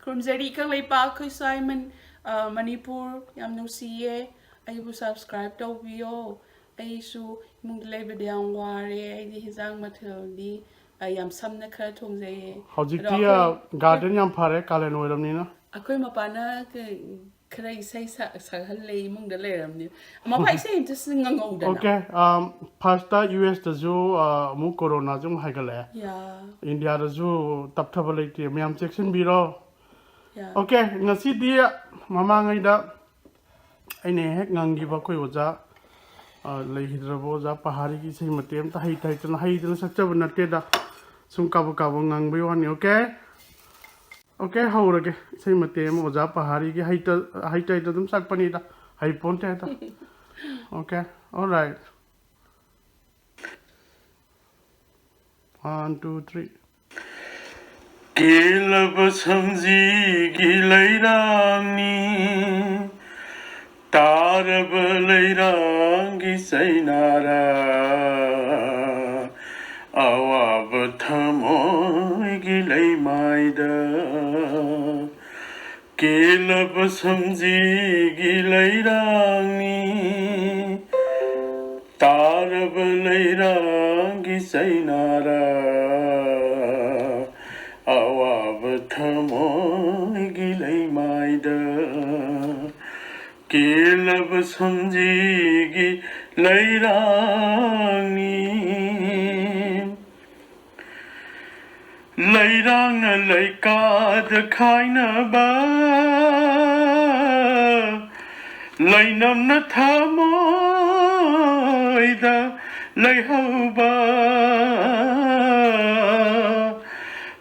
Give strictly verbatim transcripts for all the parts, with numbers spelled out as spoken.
ꯈꯨꯔꯨꯝꯖꯔꯤ ꯀꯪꯂꯩꯄꯥꯛ ꯑꯩꯈꯣꯏ ꯁ꯭ꯋꯥꯏ ꯃꯟ-, ꯑ, ꯃꯅꯤꯄꯨꯔ꯫ ꯌꯥꯝ ꯅꯨꯡꯁꯤꯌꯦ꯫ ꯑꯩꯕꯨ subscribe ꯇꯧꯕꯤꯌꯣ꯫ ꯑꯩꯁꯨ ꯏꯃꯨꯡꯗ ꯂꯩꯕꯗ ꯌꯥꯝ ꯋꯥꯔꯦ꯫ ꯑꯩꯗꯤ ꯍꯤꯟꯖꯥꯡ ꯃꯊꯦꯜꯗꯤ, ꯑ, ꯌꯥꯝ ꯁꯝꯅ ꯈꯔ ꯊꯣꯡꯖꯩꯌꯦ꯫ ꯍꯧꯖꯤꯛꯇꯤ, ꯑꯗꯣ ꯑꯩꯈꯣꯏ, ꯑ, garden ꯌꯥꯝ ꯐꯔꯦ, ꯀꯥꯂꯦꯟ ꯑꯣꯏꯔꯕꯅꯤꯅ꯫ ꯑꯩꯈꯣꯏ ꯃꯄꯥꯅ ꯀ-, ꯈꯔ ꯏꯁꯩ ꯁꯛ-, ꯁꯛꯍꯜꯂꯦ ꯏꯃꯨꯡꯗ ꯂꯩꯔꯕꯅꯤ꯫ ꯃꯄꯥ ꯏꯁꯩ ꯑꯝꯇ ꯁꯤ ꯉꯪꯍꯧꯗꯅ꯫ Okay, um, first ꯇ ꯌꯨ ꯑꯦꯁ ꯇꯁꯨ, ꯑ, ꯑꯃꯨꯛ ꯀꯣꯔꯣꯅꯥꯁꯨ ꯑꯃꯨꯛ ꯍꯥꯏꯒꯠꯂꯛꯑꯦ꯫ ꯌꯥ꯫ ꯏꯟꯗꯤꯌꯥꯗꯁꯨ ꯇꯞꯊꯕ ꯂꯩꯇꯦ, ꯃꯌꯥꯝ ꯆꯦꯛꯁꯤꯟꯕꯤꯔꯣ꯫ ꯌꯥ꯫ Okay, ꯉꯁꯤꯗꯤ ꯃꯃꯥꯡꯉꯩꯗ ꯑꯩꯅ ꯍꯦꯛ ꯉꯪꯈꯤꯕ ꯑꯩꯈꯣꯏ ꯑꯣꯖꯥ, ꯑ, ꯂꯩꯈꯤꯗ꯭ꯔꯕ ꯑꯣꯖꯥ ꯄꯍꯥꯔꯤꯒꯤ ꯏꯁꯩ ꯃꯇꯦꯛ ꯑꯝꯇ ꯍꯩꯇ ꯍꯩꯇꯅ, ꯍꯩꯗꯅ ꯁꯛꯆꯕ ꯅꯠꯇꯦꯗ, ꯁꯨꯝ ꯀꯥꯕꯛ ꯀꯥꯕꯛ ꯉꯪꯕꯩ ꯋꯥꯅꯤ꯫ Okay, okay, ꯍꯧꯔꯒꯦ꯫ ꯏꯁꯩ ꯃꯇꯦꯛ ꯑꯃ ꯑꯣꯖꯥ ꯄꯍꯥꯔꯤꯒꯤ, ꯍꯩꯇ, ꯍꯩꯇ ꯍꯩꯇ ꯑꯗꯨꯝ ꯁꯛꯄꯅꯤꯗ, ꯍꯩꯄꯣꯟꯇꯦ ꯍꯦꯛꯇ꯫ Okay, alright. One, two, three. ꯀꯦꯜꯂꯕ ꯁꯝꯖꯤꯒꯤ ꯂꯩꯔꯥꯡꯅꯤ, ꯇꯥꯔꯕ ꯂꯩꯔꯥꯡꯒꯤ ꯆꯩꯅꯥꯔ, ꯑꯋꯥꯕ ꯊꯃꯣꯏꯒꯤ ꯂꯩꯃꯥꯏꯗ꯫ ꯀꯦꯜꯂꯕ ꯁꯝꯖꯤꯒꯤ ꯂꯩꯔꯥꯡꯅꯤ, ꯇꯥꯔꯕ ꯂꯩꯔꯥꯡꯒꯤ ꯆꯩꯅꯥꯔ, ꯑꯋꯥꯕ ꯊꯃꯣꯏꯒꯤ ꯂꯩꯃꯥꯏꯗ꯫ ꯀꯦꯜꯂꯕ ꯁꯝꯖꯤꯒꯤ ꯂꯩꯔꯥꯡꯅꯤ꯫ ꯂꯩꯔꯥꯡꯅ ꯂꯩꯀꯥꯗ ꯈꯥꯏꯅꯕ, ꯂꯩꯅꯝꯅ ꯊꯃꯣꯏꯗ ꯂꯩꯍꯧꯕ꯫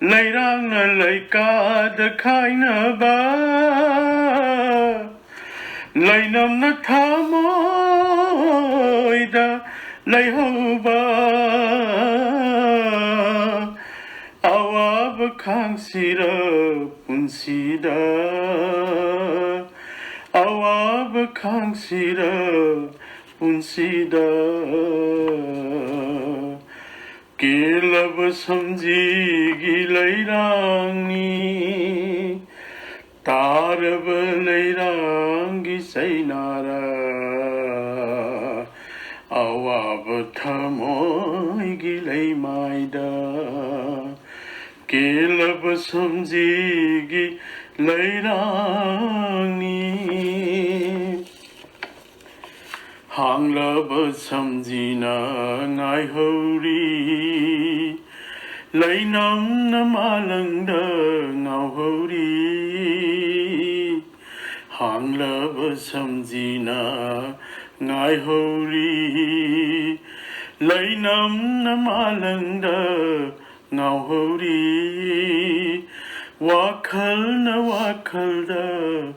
ꯂꯩꯔꯥꯡꯅ ꯂꯩꯀꯥꯗ ꯈꯥꯏꯅꯕ, ꯂꯩꯅꯝꯅ ꯊꯃꯣꯏꯗ ꯂꯩꯍꯧꯕ꯫ ꯑꯋꯥꯕ ꯈꯥꯡꯁꯤꯔ ꯄꯨꯟꯁꯤꯗ, ꯑꯋꯥꯕ ꯈꯥꯡꯁꯤꯔ ꯄꯨꯟꯁꯤꯗ꯫ ꯀꯦꯜꯂꯕ ꯁꯝꯖꯤꯒꯤ ꯂꯩꯔꯥꯡꯅꯤ, ꯇꯥꯔꯕ ꯂꯩꯔꯥꯡꯒꯤ ꯆꯩꯅꯥꯔ, ꯑꯋꯥꯕ ꯊꯃꯣꯏꯒꯤ ꯂꯩꯃꯥꯏꯗ ꯀꯦꯜꯂꯕ ꯁꯝꯖꯤꯒꯤ ꯂꯩꯔꯥꯡꯅꯤ꯫ ꯍꯥꯡꯂꯕ ꯁꯝꯖꯤꯅ ꯉꯥꯏꯍꯧꯔꯤ, ꯂꯩꯅꯝꯅ ꯃꯥꯂꯪꯗ ꯉꯥꯎꯍꯧꯔꯤ꯫ ꯍꯥꯡꯂꯕ ꯁꯝꯖꯤꯅ ꯉꯥꯏꯍꯧꯔꯤ, ꯂꯩꯅꯝꯅ ꯃꯥꯂꯪꯗ ꯉꯥꯎꯍꯧꯔꯤ꯫ ꯋꯥꯈꯜꯅ ꯋꯥꯈꯜꯗ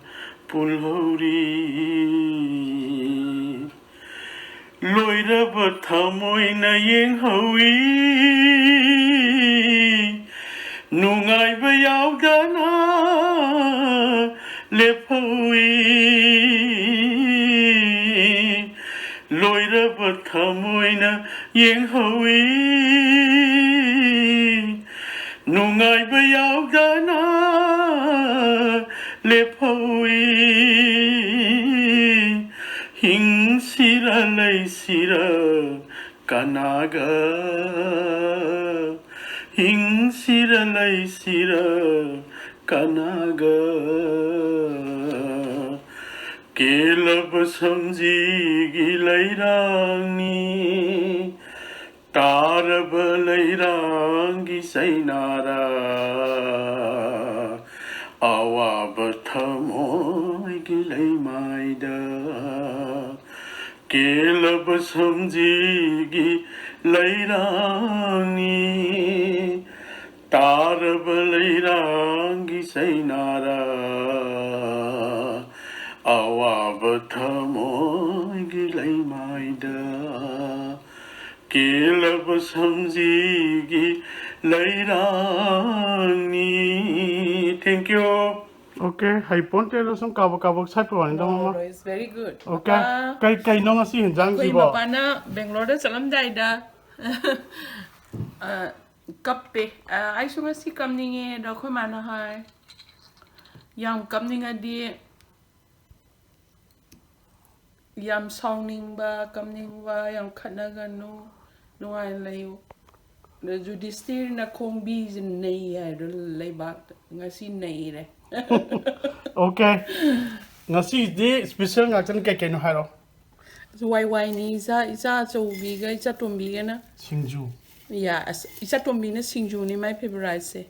ꯄꯨꯜꯍꯧꯔꯤ꯫ ꯂꯣꯏꯔꯕ ꯊꯃꯣꯏꯅ ꯌꯦꯡꯍꯧꯏ, ꯅꯨꯡꯉꯥꯏꯕ ꯌꯥꯎꯗꯅ ꯂꯦꯞꯍꯧꯏ꯫ ꯂꯣꯏꯔꯕ ꯊꯃꯣꯏꯅ ꯌꯦꯡꯍꯧꯏ, ꯅꯨꯡꯉꯥꯏꯕ ꯌꯥꯎꯗꯅ ꯂꯦꯞꯍꯧꯏ꯫ ꯍꯤꯡꯁꯤꯔ ꯂꯩꯁꯤꯔ ꯀꯅꯥꯒ? ꯍꯤꯡꯁꯤꯔ ꯂꯩꯁꯤꯔ ꯀꯅꯥꯒ? ꯀꯦꯜꯂꯕ ꯁꯝꯖꯤꯒꯤ ꯂꯩꯔꯥꯡꯅꯤ, ꯇꯥꯔꯕ ꯂꯩꯔꯥꯡꯒꯤ ꯆꯩꯅꯥꯔ, ꯑꯋꯥꯕ ꯊꯃꯣꯏꯒꯤ ꯂꯩꯃꯥꯏꯗ ꯀꯦꯜꯂꯕ ꯁꯝꯖꯤꯒꯤ ꯂꯩꯔꯥꯡꯅꯤ꯫ ꯇꯥꯔꯕ ꯂꯩꯔꯥꯡꯒꯤ ꯆꯩꯅꯥꯔ, ꯑꯋꯥꯕ ꯊꯃꯣꯏꯒꯤ ꯂꯩꯃꯥꯏꯗ ꯀꯦꯜꯂꯕ ꯁꯝꯖꯤꯒꯤ ꯂꯩꯔꯥꯡꯅꯤ꯫ Thank you. Okay, ꯍꯩꯄꯣꯟꯇꯦꯗ, ꯁꯨꯝ ꯀꯥꯕꯛ ꯀꯥꯕꯛ ꯁꯛꯄ ꯋꯥꯅꯤꯗ, No, ꯃꯃꯥ꯫ No, it's very good. Okay. Papa, ꯀꯩ, ꯀꯩꯅꯣ ꯉꯁꯤ ꯍꯤꯟꯖꯥꯡꯁꯤꯕꯣ? ꯑꯩꯈꯣꯏ ꯃꯄꯥꯅ ꯕꯦꯡꯒ꯭ꯂꯣꯔꯗ ꯆꯠꯂꯝꯗꯥꯏꯗ, ꯑ, ꯀꯞꯄꯦ꯫ ꯑ, ꯑꯩꯁꯨ ꯉꯁꯤ ꯀꯞꯅꯤꯡꯉꯦ, ꯑꯗꯣ ꯑꯩꯈꯣꯏ ꯃꯥꯅ ꯍꯥꯏ, ꯌꯥꯝ ꯀꯞꯅꯤꯡꯉꯗꯤ, ꯌꯥꯝ ꯁꯥꯎꯅꯤꯡꯕ, ꯀꯞꯅꯤꯡꯕ, ꯌꯥꯝ ꯈꯠꯅꯒꯅꯨ, ꯅꯨꯡꯉꯥꯏꯅ ꯂꯩꯌꯨ꯫ ꯑꯗ ꯖꯨꯗꯤꯁꯇꯤꯔꯅ ꯈꯣꯡꯕꯤꯁꯦ ꯅꯩ ꯍꯥꯏꯗꯣ ꯂꯩꯕꯥꯛꯇ ꯉꯁꯤ ꯅꯩꯔꯦ꯫ ꯑꯣꯀꯦ, ꯉꯁꯤꯗꯤ ꯁ꯭ꯄꯦꯁꯦꯜ ꯉꯥꯛꯇꯅꯤ꯫ ꯀꯩ ꯀꯩꯅꯣ ꯍꯥꯏꯔꯣ꯫ ꯋꯥꯏ ꯋꯥꯏꯅꯤ ꯏꯆꯥ, ꯏꯆꯥ ꯑꯆꯧꯕꯤꯒ ꯏꯆꯥ ꯇꯣꯝꯕꯤꯒꯅ꯫ ꯁꯤꯡꯖꯨ꯫ ꯌꯥ, ꯑꯁ, ꯏꯆꯥ ꯇꯣꯝꯕꯤꯅ ꯁꯤꯡꯖꯨꯅꯤ ꯃꯥꯏ ꯐꯦꯚꯣꯔꯥꯏꯠꯁꯦ꯫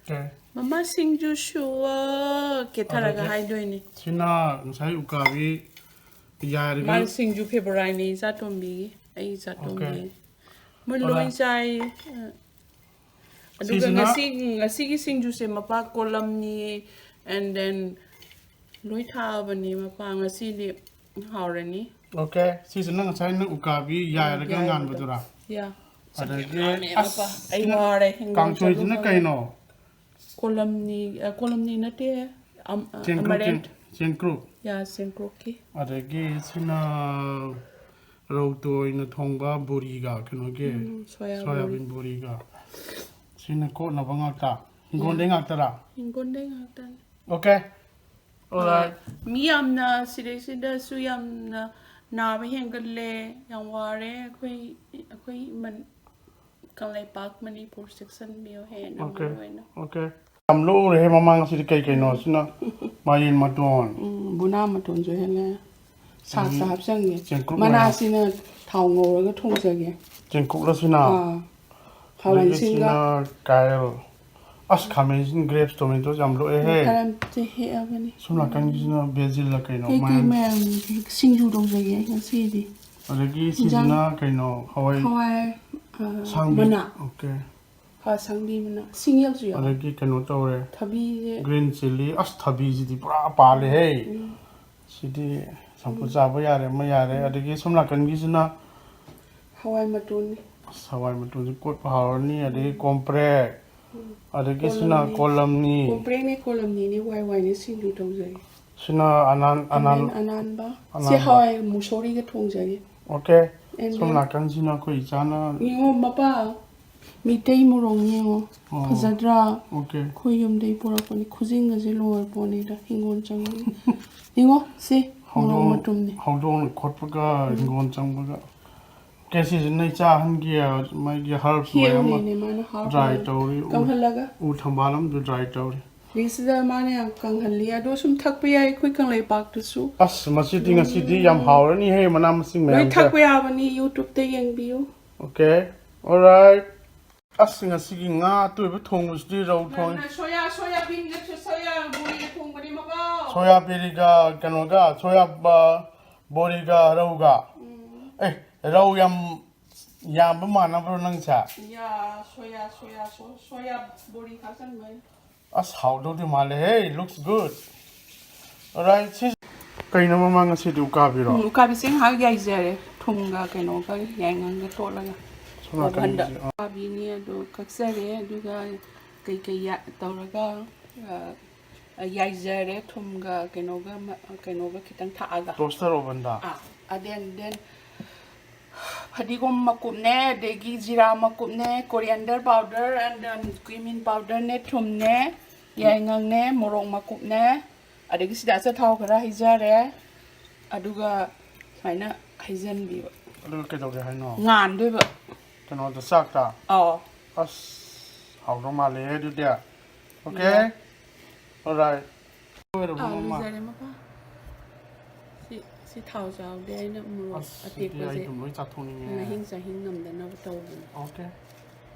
ꯑꯣꯀꯦ꯫ "ꯃꯃꯥ, ꯁꯤꯡꯖꯨ ꯁꯨꯋꯣ" ꯀꯦꯊꯔꯒ ꯑꯗꯒꯤ ꯍꯥꯏꯗꯣꯏꯅꯤ꯫ ꯁꯤꯅ ꯉꯁꯥꯏ ꯎꯀꯥꯕꯤ ꯌꯥꯏꯔꯒ꯫ ꯃꯥꯅ ꯁꯤꯡꯖꯨ ꯐꯦꯚꯣꯔꯥꯏꯠꯅꯤ ꯏꯆꯥ ꯇꯣꯝꯕꯤꯒꯤ, ꯑꯩ ꯏꯆꯥ ꯇꯣꯝꯕꯤ꯫ ꯑꯣꯀꯦ꯫ ꯃꯣꯏ ꯑꯗ ꯂꯣꯏ ꯆꯥꯏ꯫ ꯑꯗꯨꯒ ꯁꯤꯁꯤꯅ ꯉꯁꯤ, ꯉꯁꯤꯒꯤ ꯁꯤꯡꯖꯨꯁꯦ ꯃꯄꯥ ꯀꯣꯂꯝꯅꯤ, and then ꯂꯣꯏ ꯊꯥꯛꯑꯕꯅꯤ ꯃꯄꯥ꯫ ꯉꯁꯤꯗꯤ ꯍꯥꯎꯔꯅꯤ꯫ ꯑꯣꯀꯦ, ꯁꯤꯁꯤꯅ ꯉꯁꯥꯏ ꯅꯪ ꯎꯀꯥꯕꯤ ꯌꯥꯏꯔꯒ ꯉꯥꯟꯕꯗꯨꯔꯥ? ꯌꯥ꯫ ꯑꯗꯒꯤ ꯌꯥꯝꯃꯦ ꯑꯁ, ꯃꯄꯥ꯫ ꯑꯩ ꯋꯥꯔꯦ꯫ ꯍꯤꯡꯒꯣꯜ ꯀꯥꯡꯁꯣꯏꯁꯤꯅ ꯆꯠꯂꯨꯕ꯫ ꯀꯩꯅꯣ? ꯀꯣꯂꯝꯅꯤ, ꯑ, ꯀꯣꯂꯝꯅꯤ ꯅꯠꯇꯦ꯫ ꯑꯝ-, ꯑ, ꯆꯦꯡꯀ꯭ꯔꯨꯞ, ꯑꯃꯔꯦꯟ꯫ ꯆꯦꯡ-, ꯆꯦꯡꯀ꯭ꯔꯨꯞ꯫ ꯌꯥ, ꯆꯦꯡꯀ꯭ꯔꯨꯞꯀꯤ꯫ ꯑꯗꯒꯤ ꯁꯤꯅ ꯔꯧ ꯇꯣꯏꯅ ꯊꯣꯡꯕ ꯕꯣꯔꯤꯒ ꯀꯩꯅꯣꯒꯤ ꯎꯝ, ꯁꯣꯌꯥ ꯁꯣꯌꯥꯕꯤꯟ ꯕꯣꯔꯤꯒ꯫ ꯁꯤꯅ ꯀꯣꯠꯅꯕ ꯉꯥꯛꯇ꯫ ꯍꯤꯡꯒꯣꯜꯗꯩ ꯉꯥꯛꯇꯔꯥ? ꯍꯤꯡꯒꯣꯜꯗꯩ ꯉꯥꯛꯇꯅꯤ꯫ ꯑꯣꯀꯦ꯫ Alright. ꯃꯤ ꯌꯥꯝꯅ ꯁꯤꯗꯩꯁꯤꯗꯁꯨ ꯌꯥꯝꯅ ꯅꯥꯕ ꯍꯦꯟꯒꯠꯂꯦ, ꯌꯥꯝ ꯋꯥꯔꯦ ꯑꯩꯈꯣꯏ, ꯑꯩꯈꯣꯏ ꯃꯟ-, ꯀꯪꯂꯩꯄꯥꯛ ꯃꯅꯤꯄꯨꯔ ꯆꯦꯛꯁꯤꯟꯕꯤꯌꯨ ꯍꯦꯟꯅ ꯑꯣꯀꯦ꯫ ꯃꯔꯨ ꯑꯣꯏꯅ꯫ ꯑꯣꯀꯦ꯫ ꯌꯥꯝ ꯂꯣꯛꯎꯔꯦꯍꯦ ꯃꯃꯥ, ꯉꯁꯤꯗꯤ ꯀꯩ ꯀꯩꯅꯣ? ꯁꯤꯅ ꯃꯥꯏꯔꯦꯟ ꯃꯇꯣꯟ꯫ ꯎꯝ, ꯕꯨꯅꯥ ꯃꯇꯣꯟꯁꯨ ꯍꯦꯜꯂꯦ꯫ ꯁꯥꯛꯇ ꯎꯝ꯫ ꯍꯥꯞꯆꯟꯒꯦ꯫ ꯆꯦꯡꯀꯨꯞ ꯃꯅꯥꯁꯤꯅ ꯊꯥꯎ ꯉꯧꯔꯒ ꯊꯣꯡꯖꯒꯦ꯫ ꯆꯦꯡꯀꯨꯞꯂꯁꯤꯅ꯫ ꯑꯥ꯫ ꯑꯗꯒꯤ ꯍꯋꯥꯏꯁꯤꯡꯒ꯫ ꯁꯤꯅ ꯀꯥꯏꯔꯣ꯫ ꯑꯁ, ꯈꯥꯃꯦꯟꯁꯤꯟ, grapes, tomatoes ꯌꯥꯝ ꯂꯣꯛꯑꯦꯍꯦ꯫ ꯈꯔ ꯑꯝꯇ ꯍꯦꯛꯑꯕꯅꯤ꯫ ꯁꯣꯝ ꯅꯥꯀꯟꯒꯤꯁꯤꯅ basil ꯂ ꯀꯩꯅꯣ, ꯀꯩꯀꯩ ꯃꯌꯥꯝ꯫ ꯃꯌꯥꯝ ꯁꯤꯡꯖꯨ ꯇꯧꯖꯒꯦ ꯉꯁꯤꯗꯤ꯫ ꯑꯗꯒꯤ ꯏꯟꯖꯥꯡ꯫ ꯁꯤꯁꯤꯅ ꯀꯩꯅꯣ, ꯍꯋꯥꯏ ꯍꯋꯥꯏ, ꯑ, ꯑꯁꯥꯡꯕꯤ꯫ ꯃꯅꯥ꯫ ꯑꯣꯀꯦ꯫ ꯍꯋꯥꯏ ꯑꯁꯥꯡꯕꯤ ꯃꯅꯥ꯫ ꯁꯤꯡꯌꯦꯜꯁꯨ ꯌꯥꯎꯋꯦ꯫ ꯑꯗꯒꯤ ꯀꯩꯅꯣ ꯇꯧꯔꯦ꯫ ꯊꯕꯤꯁꯦ꯫ Green chilli꯫ ꯑꯁ, ꯊꯕꯤꯁꯤꯗꯤ ꯄꯨꯔꯥ ꯄꯥꯜꯂꯦꯍꯦ꯫ ꯎꯝ꯫ ꯁꯤꯗꯤ ꯆꯝꯐꯨꯠ ꯆꯥꯕ ꯌꯥꯔꯦ, ꯑꯃ ꯌꯥꯔꯦ꯫ ꯑꯗꯒꯤ ꯁꯣꯝ ꯅꯥꯀꯟꯒꯤꯁꯤꯅ꯫ ꯍꯋꯥꯏ ꯃꯇꯣꯟꯅꯤ꯫ ꯑꯁ, ꯍꯋꯥꯏ ꯃꯇꯣꯟꯁꯤ ꯀꯣꯠꯄ ꯍꯧꯔꯅꯤ꯫ ꯑꯗꯒꯤ ꯀꯣꯝꯄ꯭ꯔꯦꯛ꯫ ꯑꯗꯒꯤ ꯁꯤꯅ ꯀꯣꯂꯝꯅꯤ꯫ ꯀꯣꯂꯝꯅꯤ꯫ ꯀꯣꯝꯄ꯭ꯔꯦꯛꯅꯦ, ꯀꯣꯂꯝꯅꯤꯅꯦ, ꯋꯥꯏ ꯋꯥꯏꯅꯦ ꯁꯤꯡꯖꯨ ꯇꯧꯖꯩ꯫ ꯁꯤꯅ ꯑꯅꯥꯟ-, ꯑꯅꯥꯟ-, ꯈꯥꯃꯦꯟ ꯑꯅꯥꯟꯕ꯫ ꯁꯤ ꯑꯅꯥꯟꯕ꯫ ꯍꯋꯥꯏ ꯃꯨꯁꯣꯔꯤꯒ ꯊꯣꯡꯖꯒꯦ꯫ ꯑꯣꯀꯦ꯫ And ꯁꯣꯝ then ꯅꯥꯀꯟꯁꯤꯅ ꯑꯩꯈꯣꯏ ꯏꯆꯥꯅ꯫ ꯌꯦꯡꯉꯣ ꯃꯄꯥ, ꯃꯤꯇꯩ ꯃꯣꯔꯣꯛ ꯌꯦꯡꯉꯣ꯫ ꯑꯣ꯫ ꯐꯖꯗ꯭ꯔꯥ? Okay. ꯑꯩꯈꯣꯏ ꯌꯨꯝꯗꯩ ꯄꯨꯔꯛꯄꯅꯤ꯫ ꯈꯨꯖꯤꯡꯒꯁꯦ ꯂꯣꯏꯔ ꯄꯣꯠꯅꯤꯗ ꯍꯤꯡꯒꯣꯜ ꯆꯪꯕꯅꯤ꯫ ꯌꯦꯡꯉꯣ ꯁꯤ ꯃꯣꯔꯣꯛ ꯃꯇꯨꯝꯅꯤ꯫ ꯍꯧꯗꯣꯡꯅ ꯈꯣꯠꯄꯒ ꯍꯤꯡꯒꯣꯜ ꯆꯪꯕꯒ꯫ Okay, ꯁꯤꯁꯤꯅ ꯏꯆꯥ ꯑꯍꯟꯒꯤ ꯃꯥꯒꯤ herbs ꯃꯌꯥꯝ ꯑꯃ ꯍꯦꯜꯅꯦꯅꯦ ꯃꯥꯅ ꯍꯥꯞꯄ꯫ Dry ꯇꯧꯔꯤ꯫ ꯎ, ꯀꯪꯍꯜꯂꯒ꯫ ꯎ ꯊꯝꯕꯥꯜ ꯑꯃꯁꯨ dry ꯇꯧꯔꯤ꯫ ꯁꯤꯗ ꯃꯥꯅ ꯌꯥꯝ ꯀꯪꯍꯜꯂꯤ꯫ ꯑꯗꯣ ꯁꯨꯝ ꯊꯛꯄ ꯌꯥꯏ ꯑꯩꯈꯣꯏ ꯀꯪꯂꯩꯄꯥꯛꯇꯁꯨ꯫ ꯑꯁ, ꯃꯁꯤꯗꯤ ꯉꯁꯤꯗꯤ ꯌꯥꯝ ꯍꯥꯎꯔꯅꯤꯍꯦ, ꯃꯅꯥ ꯃꯁꯤꯡ ꯂꯣꯏ ꯃꯌꯥꯝꯁꯦ꯫ ꯊꯛꯄ ꯌꯥꯕꯅꯤ, YouTube-ꯇ ꯌꯦꯡꯕꯤꯌꯨ꯫ Okay, alright. ꯑꯁ, ꯉꯁꯤꯒꯤ ꯉꯥ ꯑꯇꯣꯏꯕ ꯊꯣꯡꯕꯁꯤꯗꯤ ꯔꯧ ꯊꯣꯡꯉꯤ꯫ ꯅꯪꯅ soya, soya bean-ꯒ soya ꯕꯣꯔꯤꯒ ꯊꯣꯡꯕꯅꯦ ꯃꯀꯣ꯫ Soya ꯕꯦꯔꯤꯒ ꯀꯩꯅꯣꯒ, soya ꯕ-, ꯕꯣꯔꯤꯒ ꯔꯧꯒ꯫ ꯎꯝ꯫ ꯑꯦ, ꯔꯧ ꯌꯥꯝ ꯌꯥꯝꯕ ꯃꯥꯟꯅꯕ꯭ꯔꯣ ꯅꯪꯁꯦ? ꯌꯥ, soya, soya, so-, soya ꯕꯣꯔꯤ ꯊꯥꯛꯆꯟꯕꯩ꯫ ꯑꯁ, ꯍꯥꯎꯗꯧꯗꯤ ꯃꯥꯜꯂꯦꯍꯦ, looks good. Alright, ꯁꯤ ꯀꯩꯅꯣ ꯃꯃꯥ, ꯉꯁꯤꯗꯤ ꯎꯀꯥꯕꯤꯔꯣ? ꯎꯝ, ꯎꯀꯥꯕꯤꯁꯦ ꯉꯥꯏꯍꯥꯛ ꯌꯥꯏꯖꯔꯦ꯫ ꯊꯨꯝꯒ ꯀꯩꯅꯣꯒ ꯌꯥꯏꯉꯪꯒ ꯇꯣꯠꯂꯒ꯫ ꯁꯣꯝ ꯅꯥꯀꯟꯒꯤꯁꯦ, ꯑꯣꯚꯟꯗ꯫ ꯑꯥ꯫ ꯎꯀꯥꯕꯤꯅꯦ ꯑꯗꯣ ꯀꯛꯆꯔꯦ꯫ ꯑꯗꯨꯒ ꯀꯩꯀꯩ ꯌꯥ-, ꯇꯧꯔꯒ, ꯑ, ꯌꯥꯏꯖꯔꯦ꯫ ꯊꯨꯝꯒ ꯀꯩꯅꯣꯒ ꯃ-, ꯀꯩꯅꯣꯒ ꯈꯤꯇꯪ ꯊꯥꯛꯑꯒ꯫ Toaster oven-ꯗ? ꯑꯥ, ꯑꯗꯦꯟ, then ꯐꯗꯤꯒꯣꯝ ꯃꯀꯨꯞꯅꯦ, ꯑꯗꯒꯤ ꯖꯤꯔꯥ ꯃꯀꯨꯞꯅꯦ, coriander powder and, um, cumin powder-ꯅꯦ, ꯊꯨꯝꯅꯦ, ꯌꯥꯏꯉꯪꯅꯦ, ꯃꯣꯔꯣꯛ ꯃꯀꯨꯞꯅꯦ, ꯑꯗꯒꯤ ꯁꯤꯗ ꯑꯆꯥꯊꯥꯎ ꯈꯔ ꯍꯩꯖꯔꯦ꯫ ꯑꯗꯨꯒ ꯁꯨꯃꯥꯏꯅ ꯍꯩꯖꯟꯕꯤꯕ꯫ ꯑꯗꯨꯒ ꯀꯩꯗꯧꯒꯦ ꯍꯥꯏꯅꯣ? ꯉꯥꯟꯗꯣꯏꯕ꯫ ꯀꯩꯅꯣꯗ, ꯆꯥꯛꯇ? ꯑꯧ꯫ ꯑꯁ, ꯍꯥꯎꯗꯧ ꯃꯥꯜꯂꯦꯍꯦ ꯑꯗꯨꯗꯤ꯫ Okay? ꯌꯥꯏ꯫ Alright. ꯂꯣꯏꯔꯕꯣ, ꯑꯥ, ꯃꯃꯥ? ꯂꯨꯖꯔꯦ ꯃꯄꯥ꯫ ꯁꯤ, ꯁꯤ ꯊꯥꯎ ꯆꯥꯎꯗꯦ, ꯑꯩꯅ ꯃꯣꯔꯣꯛ ꯑꯁ, ꯁꯤꯗꯤ ꯑꯇꯦꯛꯄꯁꯦ ꯑꯩ ꯑꯗꯨꯝ ꯂꯣꯏ ꯆꯥꯊꯣꯛꯅꯤꯡꯉꯦ꯫ ꯉꯥꯍꯤꯡ ꯆꯥꯍꯤꯡ ꯉꯝꯗꯅꯕ ꯇꯧꯕꯅꯦ꯫ Okay.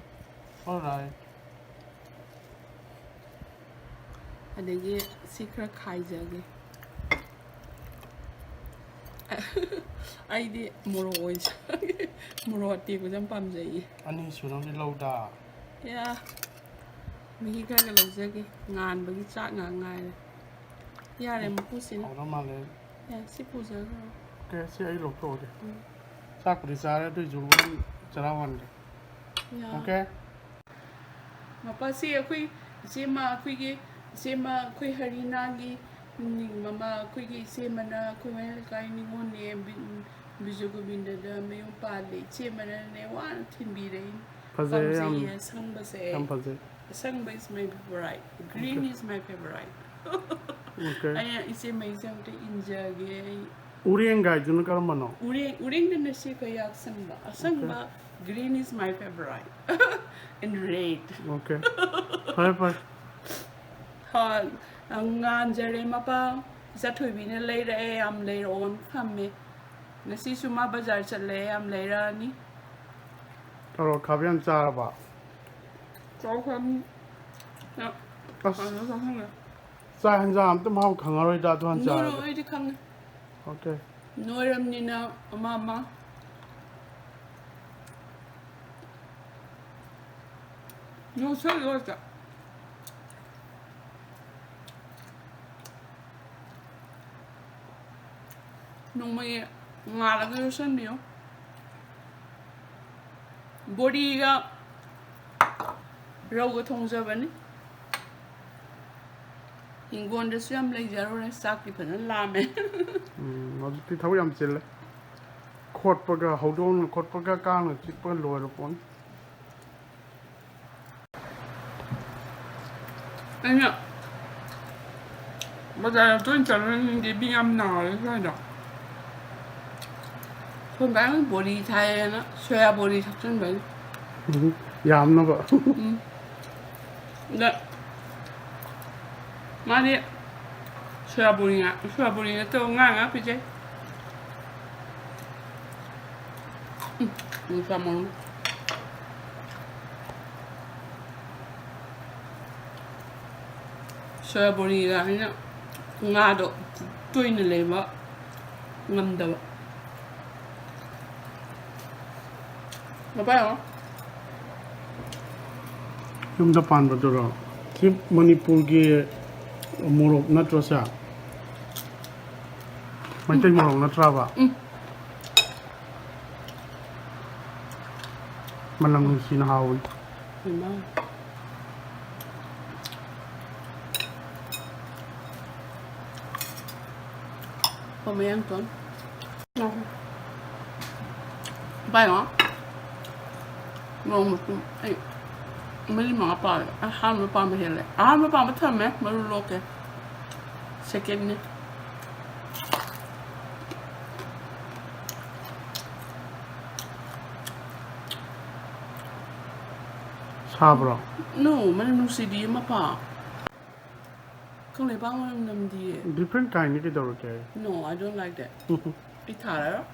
Alright. ꯑꯗꯒꯤ ꯁꯤ ꯈꯔ ꯈꯥꯏꯖꯒꯦ꯫ ꯑꯩꯗꯤ ꯃꯣꯔꯣꯛ ꯑꯣꯏꯅ ꯆꯥꯒꯦ꯫ ꯃꯣꯔꯣꯛ ꯑꯇꯦꯛꯄꯁꯦ ꯌꯥꯝ ꯄꯥꯝꯖꯩꯌꯦ꯫ ꯑꯅꯤ ꯁꯨꯅꯕꯗꯤ ꯂꯧꯗ꯫ ꯌꯥ꯫ ꯃꯍꯤ ꯈꯔꯒ ꯂꯧꯖꯒꯦ꯫ ꯉꯥꯟꯕꯒꯤ ꯆꯥꯛ ꯉꯥꯛ ꯉꯥꯏꯔꯦ꯫ ꯌꯥꯔꯦ, ꯃꯀꯨꯁꯤꯅ꯫ ꯍꯥꯎꯗꯧ ꯃꯥꯜꯂꯦ꯫ ꯌꯥ, ꯁꯤ ꯄꯨꯖꯈ꯭ꯔꯣ꯫ Okay, ꯁꯤ ꯑꯩ ꯂꯧꯊꯣꯛꯑꯒꯦ꯫ ꯎꯝ꯫ ꯆꯥꯛꯄꯨꯗꯤ ꯆꯥꯔꯦ, ꯑꯗꯨꯏꯁꯨ ꯍꯣꯔꯦꯟ ꯆꯔꯥ ꯋꯥꯟꯒꯦ꯫ ꯌꯥ꯫ Okay? ꯃꯄꯥꯁꯤ ꯑꯩꯈꯣꯏ ꯏꯆꯦꯃ, ꯑꯩꯈꯣꯏꯒꯤ ꯏꯆꯦꯃ, ꯑꯩꯈꯣꯏ ꯍꯔꯤꯅꯥꯒꯤ ꯅꯤꯡ-, ꯃꯃꯥ, ꯑꯩꯈꯣꯏꯒꯤ ꯏꯆꯦꯃꯅ ꯑꯩꯈꯣꯏ ꯃꯌꯥꯏ ꯂꯩꯀꯥꯏ ꯅꯤꯉꯣꯜꯅꯦ, ꯕꯤ-, ꯕꯤꯖꯨ ꯒꯣꯕꯤꯟꯗꯗ ꯃꯌꯨꯝ ꯄꯥꯜꯂꯦ꯫ ꯏꯆꯦꯃꯅꯅꯦ ꯋꯥꯅ ꯊꯤꯟꯕꯤꯔꯛꯏ꯫ ꯐꯖꯩ ꯌꯥꯝ꯫ ꯄꯥꯝꯖꯩꯌꯦ ꯑꯁꯪꯕꯁꯦ꯫ ꯌꯥꯝ ꯐꯖꯩ꯫ ꯑꯁꯪꯕ is my favorite. Green is my favorite. Okay. ꯑꯩꯅ ꯏꯆꯦ ꯃꯩꯁꯦ ꯑꯝꯇ ꯏꯟꯖꯒꯦ ꯑꯩ꯫ ꯎꯔꯦꯡ ꯒꯥꯏꯗꯨꯅ ꯀꯔꯝꯕꯅꯣ? ꯎꯔꯦꯡ ꯎꯔꯦꯡꯗꯅ ꯁꯤ ꯑꯩꯈꯣꯏ ꯌꯥꯛꯁꯪꯕ꯫ ꯑꯁꯪꯕ, green is my favorite. And red. Okay. ꯐꯔꯦ ꯐꯔꯦ꯫ ꯍꯣꯏ, ꯉꯥꯟꯖꯔꯦ ꯃꯄꯥ꯫ ꯏꯆꯥꯊꯣꯏꯕꯤꯅ ꯂꯩꯔꯛꯑꯦ, ꯌꯥꯝ ꯂꯩꯔꯛꯑꯣꯅ ꯊꯝꯃꯦ꯫ ꯉꯁꯤꯁꯨ ꯃꯥ ꯕꯖꯥꯔ ꯆꯠꯂꯦ, ꯌꯥꯝ ꯂꯩꯔꯛꯑꯅꯤ꯫ ꯇꯧꯔꯣ, ꯈꯥꯕ ꯌꯥꯝ ꯆꯥꯔꯕ? ꯆꯥꯎꯈ꯭ꯔꯕꯅꯤ꯫ ꯑꯁ, ꯆꯥꯛ ꯍꯦꯟꯖꯥꯡ ꯑꯝꯇ ꯃꯍꯥꯎ ꯈꯪꯉꯔꯣꯏꯗ ꯑꯗꯨ ꯍꯥꯟꯅ ꯅꯣꯏꯔꯣ, ꯆꯥꯔꯗꯤ꯫ ꯑꯩꯗꯤ ꯈꯪꯉꯦ꯫ Okay. ꯅꯣꯏꯔꯝꯅꯤꯅ ꯑꯃ ꯑꯃ ꯅꯣꯏꯁꯜꯂꯣ ꯍꯦꯛꯇ꯫ ꯅꯣꯡꯃꯒꯤ ꯉꯥꯜꯂꯒ ꯌꯣꯠꯁꯟꯕꯤꯌꯨ꯫ ꯕꯣꯔꯤꯒ ꯔꯧꯒ ꯊꯣꯡꯖꯕꯅꯤ꯫ ꯍꯤꯡꯒꯣꯜꯗꯁꯨ ꯌꯥꯝ ꯂꯩꯖꯔꯨꯔꯦ, ꯆꯥꯛꯇꯤ ꯐꯖꯅ ꯂꯥꯝꯃꯦ꯫ ꯎꯝ, ꯍꯧꯖꯤꯛꯇꯤ ꯊꯕꯛ ꯌꯥꯝ ꯆꯤꯜꯂꯦ꯫ ꯈꯣꯠꯄꯒ, ꯍꯧꯗꯣꯡꯅ ꯈꯣꯠꯄꯒ, ꯀꯥꯡꯅ ꯆꯤꯛꯄꯒ ꯂꯣꯏꯔ ꯄꯣꯠꯅꯤ꯫ ꯑꯩꯅ ꯕꯖꯥꯔ ꯇꯣꯏꯅ ꯆꯠꯂꯨꯔꯦ, ꯅꯪꯗꯤ ꯃꯤ ꯌꯥꯝ ꯅꯥꯔꯦ ꯁ꯭ꯋꯥꯏꯗ꯫ ꯁꯣꯝꯗ ꯕꯣꯔꯤ ꯊꯥꯏꯌꯦꯅ ꯁꯣꯌꯥ ꯕꯣꯔꯤ ꯊꯛꯆꯟꯕꯅꯤ꯫ ꯎꯝ, ꯌꯥꯝꯅꯕ꯫ ꯎꯝ꯫ ꯑꯗ ꯃꯥꯗꯤ ꯁꯣꯌꯥ ꯕꯣꯔꯤ ꯉꯥ-, ꯁꯣꯌꯥ ꯕꯣꯔꯤ ꯅꯠꯇꯕ ꯉꯥ ꯉꯥ ꯄꯤꯖꯩ꯫ ꯎꯝ, ꯅꯨꯡꯁꯥ ꯃꯔꯣꯝ꯫ ꯁꯣꯌꯥ ꯕꯣꯔꯤꯒ ꯍꯥꯏꯅ ꯉꯥꯗꯣ ꯇꯣꯏꯅ ꯂꯩꯕ ꯉꯝꯗꯕ꯫ ꯃꯄꯥ ꯌꯦꯡꯉꯣ꯫ ꯌꯨꯝꯗ ꯄꯥꯟꯕꯗꯨꯔꯣ? ꯁꯤ ꯃꯅꯤꯄꯨꯔꯒꯤ ꯃꯣꯔꯣꯛ ꯅꯠꯇ꯭ꯔꯣ ꯁꯦ? ꯃꯩꯇꯩ ꯃꯣꯔꯣꯛ ꯅꯠꯇ꯭ꯔꯕ? ꯎꯝ꯫ ꯃꯅꯝ ꯅꯨꯡꯁꯤꯅ ꯍꯥꯎꯕꯅꯤ꯫ ꯍꯩꯃꯥ꯫ ꯄꯥꯏꯌꯣ꯫ ꯃꯣꯔꯣꯛ ꯃꯇꯨꯝ ꯑꯩ ꯃꯔꯤ ꯃꯉꯥ ꯄꯥꯝꯃꯦ꯫ ꯑꯍꯥꯟꯕ ꯄꯥꯝꯕ ꯍꯦꯜꯂꯦ꯫ ꯑꯍꯥꯟꯕ ꯄꯥꯝꯕ ꯊꯝꯃꯦ꯫ ꯃꯔꯨ ꯂꯣꯛꯀꯦ꯫ ꯁꯦꯀꯦꯟꯅꯤ꯫ ꯁꯥꯕ꯭ꯔꯣ? No, ꯃꯅꯝ ꯅꯨꯡꯁꯤꯗꯤꯌꯦ ꯃꯄꯥ꯫ ꯀꯪꯂꯩꯄꯥꯛ ꯃꯅꯝ ꯅꯝꯗꯤꯌꯦ꯫ Different kind ꯅꯤ, ꯀꯩꯗꯧꯔꯒꯦ? No, I don't like that. ꯑꯩ ꯊꯥꯔꯔꯣꯏ꯫